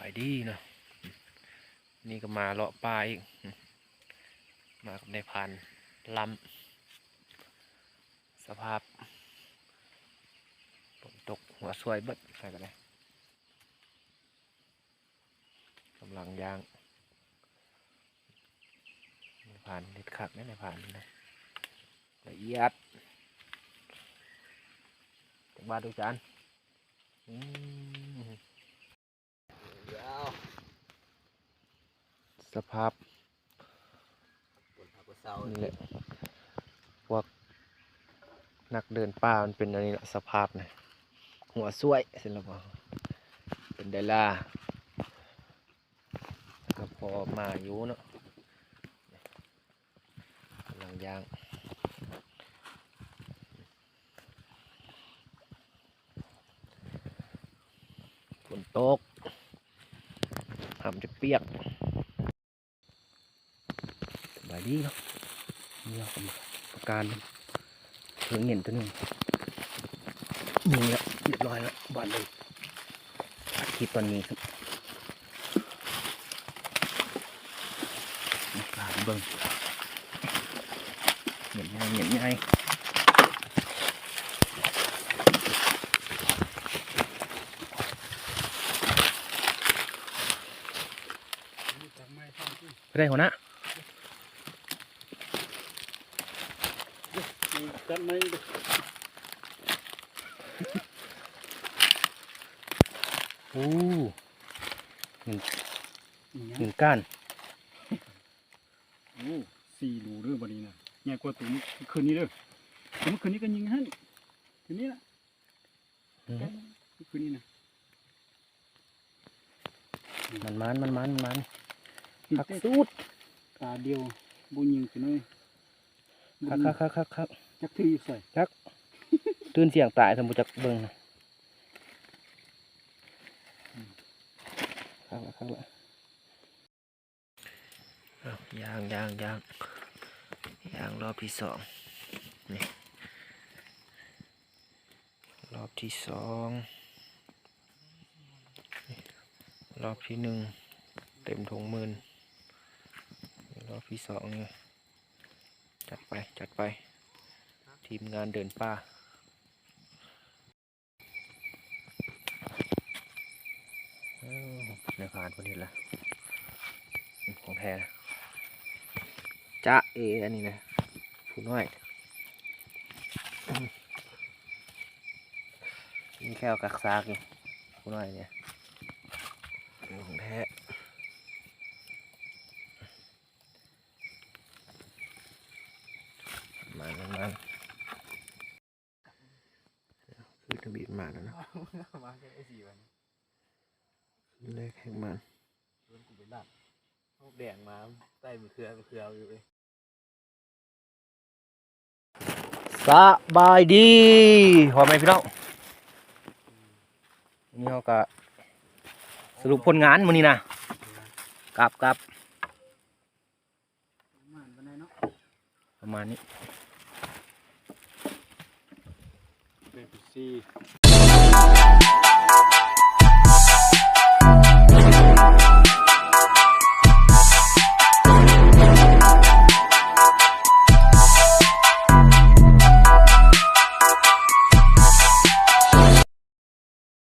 ສະບາຍດີເນາະ ນີ້ກໍມາເລາະປ່າອີກ ມາກັບນາຍພານລຳ ສະພາບຝົນຕົກຫົວສວຍເບິດ ໃຜກໍໄດ້ ກຳລັງຍ່າງ ນາຍພານເຮັດຄັກເດ້ ນາຍພານນະ ລະອຽດ ຈັກບາດດູຈານ ອືມ ສະພາບ ນີ້ແຫຼະ ພວກນັກເດີນປ່າມັນເປັນອັນນີ້ລະ ສະພາບນະ ຫົວສວຍຊັ້ນລະບໍ່ ເປັນໄດລາ ກໍພໍມາຢູ່ເນາະ ກຳລັງຍ່າງ ຝົນຕົກ ຫ້າມຈະປຽກ ສະບາຍດີເນາະ ນີ້ເຮົາກໍມາປະການເພິ່ງເຫງັນຕົວໜຶ່ງ ຍິງແລ້ວ ຮຽບຮ້ອຍແລ້ວ ບາດນີ້ ອັດຄລິບຕອນຍິງ ມາເບິ່ງ ເຫງັນໃຫຍ່ ເຫງັນໃຫຍ່ ໄປໄດ້ຫົວໜ້າ ຈັດໃໝ່ ໂອ້ ເງິນ ເງິນກ້ານ ໂອ້ ສີ່ໂລເດີບາດນີ້ນະ ໃຫຍ່ກວ່າຕົວມື້ຄືນນີ້ເດີ ຕົວມື້ຄືນນີ້ກໍຍິງຫັ້ນ ຄືນນີ້ລະ ອືມ ຄືນນີ້ນະ ມັນມານ ມັນມານ ມັນມານ ຄັກສຸດ ຕາດຽວບໍ່ຍິງຊັ້ນເລີຍ ຄັກໆໆໆໆ ຈັກຖືຢູ່ໃສ ຈັກ ຕື່ນສຽງຕາຍຊັ້ນບໍ່ຈັກເບິ່ງນະ ຄັກລະ ຄັກລະ. ເອົາ ຍ່າງ ຍ່າງ ຍ່າງ ຍ່າງລອບທີສອງ ນີ້ ລອບທີສອງ ນີ້ ລອບທີໜຶ່ງ ເຕັມຖົງໝື່ນ ນີ້ລອບທີສອງນີ້ ຈັດໄປ ຈັດໄປ ທີມງານເດີນປ່າ. ເອີ ນາຍພານເພິ່ນເຮັດລະ ຂອງແທ້ ຈະເອ ອັນນີ້ນະ ຜູ້ນ້ອຍ ມີແຂ້ວກັກຊາກຢູ່ ຜູ້ນ້ອຍນີ້ ຂອງແທ້ ມາ ມາ ມາ. ຄືທະບີບມາແລ້ວນະ ມາແຄ່ໄອ້ສີມັນ ແລກແຮງມັນ ເພິ່ນກູໄປລັກ ຮອກແດງມາ ໃສ່ມະເຂືອ ມະເຂືອຢູ່ເອີຍ ສະບາຍດີພໍ່ແມ່ພີ່ນ້ອງ ນີ້ເຮົາກະສະຫຼຸບຜົນງານມື້ນີ້ນະ ກັບ ກັບ. ປະມານນີ້ ເປັນສີ່